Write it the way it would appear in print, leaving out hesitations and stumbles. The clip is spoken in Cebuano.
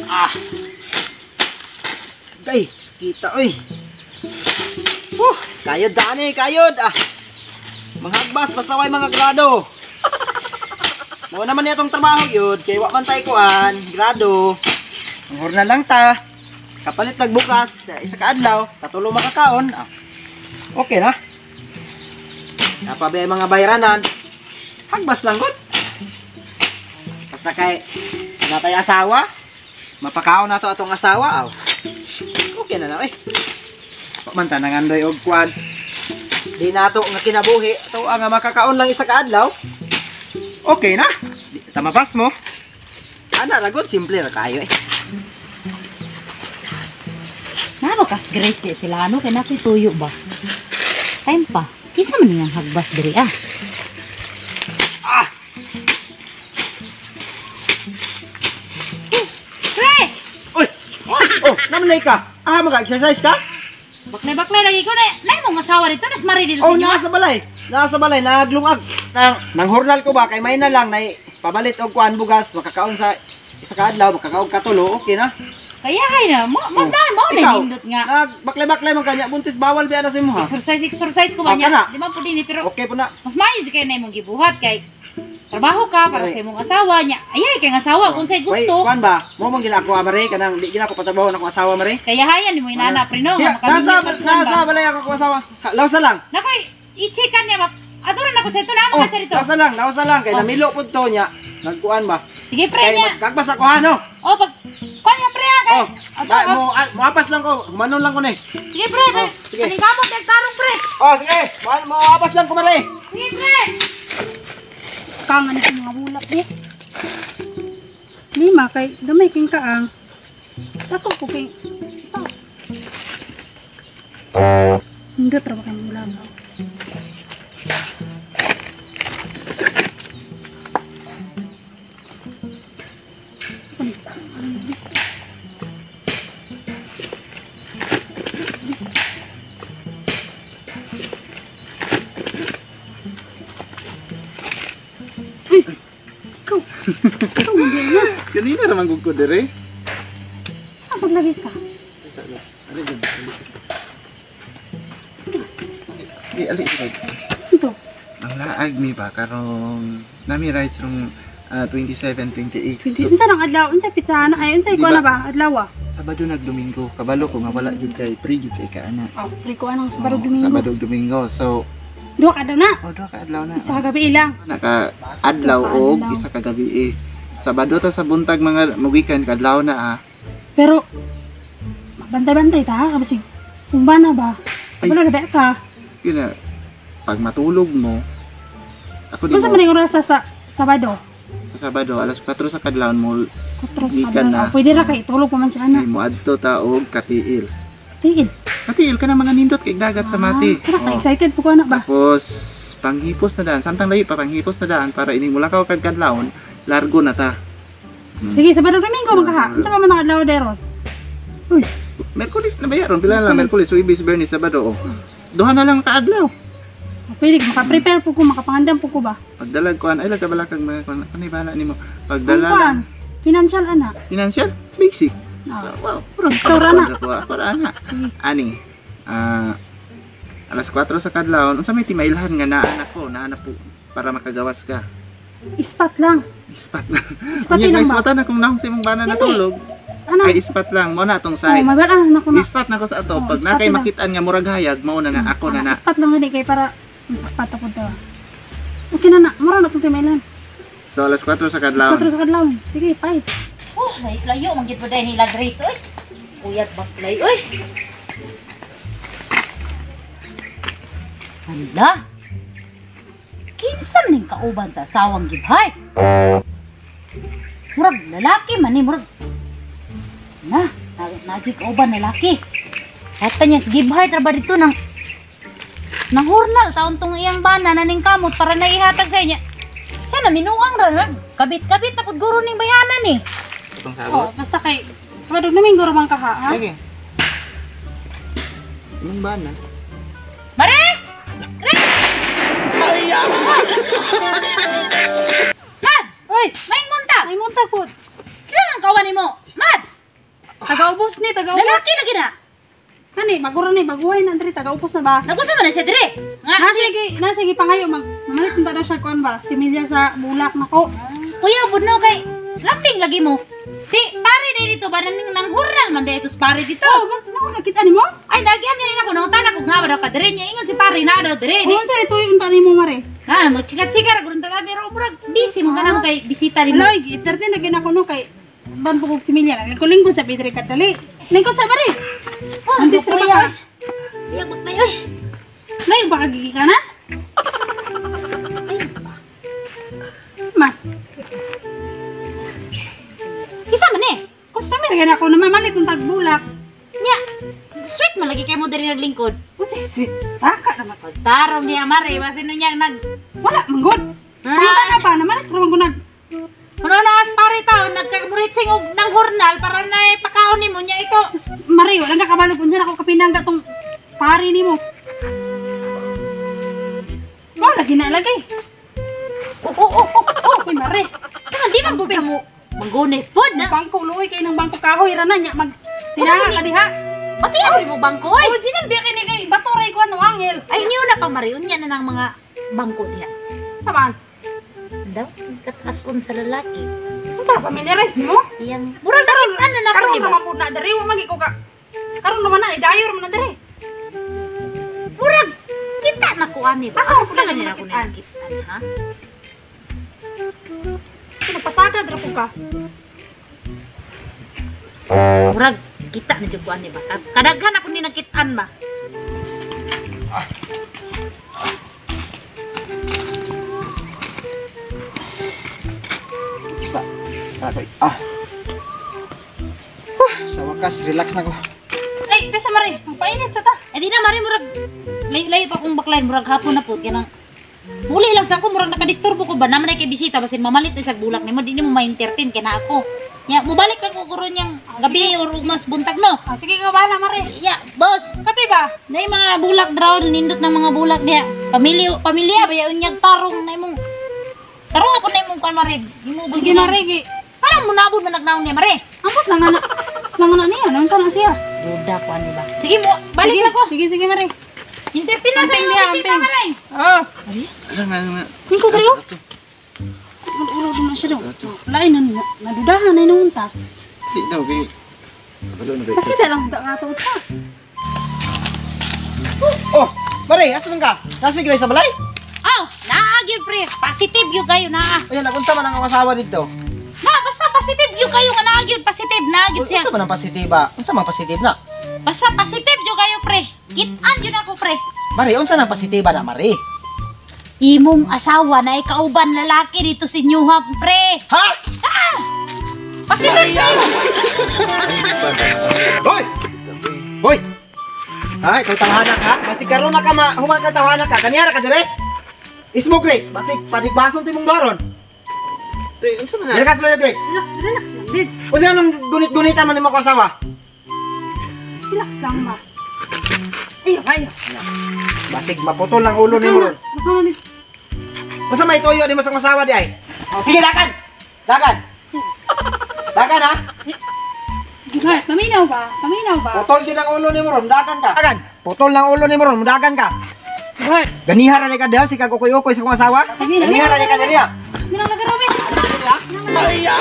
Ah. Gay, sakita oy. Kayod daan eh, kayod. Ah. Manghagbas basta way mga grado. Mao naman niya tong trabaho yun, kay wa man tay kuan, grado. Ang horna lang ta. Kapalit nagbukas, isa ka adlaw, katulo makakaon. Ah. Okay na. Napabi mga bayranan. Hagbas lang gud. Basta kay natay asawa, mapakaon nato atong asawa aw. Okay na na eh. Wa man ta nangandoy og kuan. Di nato nga kinabuhi, ato nga makakaon lang isa ka adlaw. Okay na. Tamapas mo. Ana ra gud, simple ra kayo eh. Nabakas Grace di sila ano kay nakoy tuyo ba. Time pa. Kinsa man niyang hagbas diri ah? Ah. Pre! Oy. Oh, naman ka. Ah, maka-exercise ka? Baklay-baklay lagi ko na. Nay mong asawa dito, nas mari dito sa Oh, inyo. nasa balay. Nasa balay naglungag. Nang hurnal ko ba kay may na lang nay pabalit og kuan bugas, makakaon sa isa ka adlaw, makakaon katulo, okay na. Kaya hay na, mo mas na mo na nindot nga. Nagbaklay-baklay man kanya buntis bawal biya na sa imo ha. Exercise exercise ko ba niya? Di man pud ni pero okay po na. Mas maayo jud kay na imong gibuhat kay trabaho ka para sa imong asawa niya. Ayay kay nga asawa kung say gusto. Wait, kuan ba? Mo man ginako mare kanang di ginako patrabaho na akong asawa mare. Kaya hayan nimo inana pre no. Nasa balay ako akong asawa. Lawsa lang. Nakoy i-checkan niya ba. Adoro na ko sa ito na mo sa dito. Lawsa lang kay namilo pud to niya. Nagkuan ba? Sige pre niya. Kagbas ako ha no. Oh pag kuan niya pre kay. Oh, mo apas lang ko, humanon lang ko ni. Sige pre, pre. Sige. Paningkamot ang tarong pre. Oh sige, mo apas lang ko mare. Sige pre. Kangan sa mga bulak eh. Lima kay gamay king kaang. Ako ko kay sa. Hindi tra ba kay bulak. Ikaw, hindi na. Kanina naman gug ko dire. Ah, paglagi ka. Ali, ali. Saan to? Ang laag mi ba karong nami rides rong 27, 28. 20. Unsa nang adlaw? Unsa pitsa na? Ay, unsa ikaw na ba? Adlaw ah. Sabado nag Domingo. Kabalo ko nga wala jud kay free jud kay ka ana. Oh, free ko anong Sabado Domingo. Sabado Domingo. So, duha ka adlaw na. Oh, duha ka adlaw na. Isa ka gabi lang. Naka adlaw og isa ka gabi eh. Sabado ta sa buntag mga mugikan kadlaw na ah. Pero bantay-bantay ta kabisig. Kung ba na ba? Wala na ba ka? Yun na, pag matulog mo, ako di mo. Unsa man ning oras sa Sabado? Sa Sabado alas 4 sa kadlawon mo. 4 sa kadlawon. Pwede ra kay tulog pa man siya ana. Mo adto ta og katiil. Katiil. Katiil ka na mga nindot kay dagat sa mati. Kana ka excited po ko ana ba? Tapos panghipos na daan, samtang layo pa panghipos na daan para ining mulakaw kag kadlawon, largo na ta. Sige, Sabado Domingo man kaha. Unsa pa man ang adlaw deron? Uy, Merkulis na ba yaron? Pila lang Merkulis, Huwebes, Biyernes, Sabado. Oh. Duha na lang kaadlaw. Pwede ka maka-prepare po ko, makapangandam po ko ba? Pagdalag kuan ay lagabala kag mga kuan, kanay bahala nimo. Pagdala lang. Financial ana. Financial basic. Wow, Ikaw na. Para ana. Ani. Alas 4 sa kadlawon, unsa may timailhan nga naa nako, naa na po para makagawas ka. Ispat lang. Ispat lang. Ispat lang ba? Ispat na kung naong sa imong bana natulog. Ano? Ay ispat lang mo na atong side. Oh, mabalaan na ko na. Ispat na ko sa ato. Pag na kay makitaan nga murag hayag, mao na na ako na na. Ispat lang gani kay para masakpat ako daw. Okay na na, mura na itong timailan. So alas 4 sa kadlawon. Alas 4 sa kadlawon. Sige, fight. Oh, layo man gid po dahil nila Grace oy. Uyat baklay oy. Hala. Kinsa man ning kauban sa asawang gibhay? Murag lalaki man ni murag. Na, naadyoy kauban lalaki. Hata niya sa gibhay tra ba dito nang hurnal taon tong iyang bana na ning kamot para naihatag sa inya. Siya na minuang ra na. Kabit-kabit na pud guro ning bayanan ni. Itong sabot. Oh, basta kay Sabado Domingo ra man kaha, ha? Sige. Imong bana. Mare! Mads! Oy, Maing munta! Maing munta pud. Kinsa man kawan nimo? Mads! Tagaubos ni, tagaubos. Lalaki lagi na. Kani, bagura ni, baguhay na diri, tagaubos na ba? Nagusa man na siya dire. Nga Nasa sige pangayo mag mamalit na siya kuan ba? Similya sa bulak nako. Kuya budno kay lamping lagi mo. Si pare day dito ba nang nang hurnal man day tos pare dito. Oh, bakit ako nakita nimo? Ay nagyan niya nako nang tanak og nga ba daw ka dire niya ingon si pare na daw dire. Kung sa ito yung unta nimo mare. Ha, magchika-chika ra gud ta pero murag busy man kana mo kay bisita nimo. Loy, entertain na gina ko no kay ban po kog similya. Lingkod sa bidre kadali. Lingkod sa mare. Oh, Antes ra ba kuya. ka? Iya maglay oy. Layo ba kagigi ka na? Ma, Kisa man eh. customer gina ko na mamalit ng tagbulak. Nya, sweet man lagi kay mo diri naglingkod. Unsay sweet. Taka naman. Pagtarong niya mare, basin niya nag Wala manggod. Pangutan na pa naman ra man ko nag Kuno na as pare taon nagkamuritsing og nang hurnal para na ipakaon nimo nya ikaw. Sus, Mare, wala ka kabalo kung saan ako kapinangga tong pare nimo. Oh, lagi na lagi. Oh. Uy, mare. Tama di man gud mo manggunit pod na. Bangko luoy kay ng bangko kahoy ra na nya mag tinanga ka diha. Pati ang mo bangko ay. Original biya kini kay baturay ko ano angel. Ay niyo na pa mare unya na ng mga bangko diha. Samaan? Daw katason sa lalaki. Unsa ka familiarize nimo? Iyang murag nakitaan na nako Karon di ba? naman pud na diri wa magi ko ka. Karon naman na idayor man na diri. Murag kita na ko ani ba? Asa mo Asa pud gani na ako nakitaan? nakitaan ha? Nagpasagad ra pud ka. Murag kita na jud ko ani ba? Kadaghan ako ni nakitaan ba? Isa. Aray, ah. Sa wakas, relax na ko. Ay, tesa mare, magpainit sa ta. Eh di na mare murag lay-lay pa kong baklayin murag hapon na po kanang muli lang sa ako murag nakadisturbo ko ba naman ay kay bisita basin mamalit na sa bulak nimo di nimo ma-entertain kay na ako. Nya mobalik lang ko karon yang gabi or mas buntag no. Ah, sige ka bahala mare. Ya, boss. Kape ba? Nay mga bulak draw nindot ng mga bulak diha. Pamilya pamilya ba unyag tarong na imong tarong ako na imong kuan mare. Imo ba Sige mare, gi. Parang munabod man nagnaon niya mare. Ambot lang ana. Lang ana niya, nang na siya. Duda ko ani ba. Sige mo, balik Sige, na ko. Sige, sige mare. Entertain na sa Amping imong diha, bisita amping. mare. Oh, Ano nga nga. Lingkod diri oh. Ato, Ulo na siya daw. Lain na nadudahan na inunta. Di daw kay. Kabalo na ba ito? Nakita lang ta nga to ta. Oh, mare, asa man ka? Nasa sa balay? Aw, naa gyud pre. Positive gyud kayo naa. Ayan, nagunsa man ang asawa dito. Na basta positive gyud kayo nga naa gyud positive naa gyud siya. Unsa man ang positiba? Unsa man positive na? Basta positive gyud kayo pre. Kitaan gyud ako pre. Mare, unsa nang positiba na, mare? Imong asawa na ikauban lalaki dito sa inyo ha, pre. Ha? Positive kayo. Hoy! Hoy! Ay, ikaw tawhana ka? Basig karon na ka ma human ka tawhana ka. Kaniyara ka dire? Ismo Grace, basig padigbason ti mong baron. Tay, unsa man Dire na? ka sa Grace. Relax, relax lang din. Unsa nang gunit-gunitan man nimo ko asawa? Relax lang ba? Ayo, ayo. Basig maputol ang ulo nimo ron. Baka na ni. Unsa may tuyo di mo sa asawa di ay? Oh, sige, dakan. Dakan. Dakan ha. Gihart, paminaw ba? Paminaw ba? Putol din ang ulo nimo ron, dakan ka. Dakan. Putol ang ulo nimo ron, dakan ka. Gihart. Ganiha ra ni ka dahil si kag ukoy-ukoy sa kong asawa. Sige, Ganiha ra ni ka diri ha. Minang lagi Robin. Maria!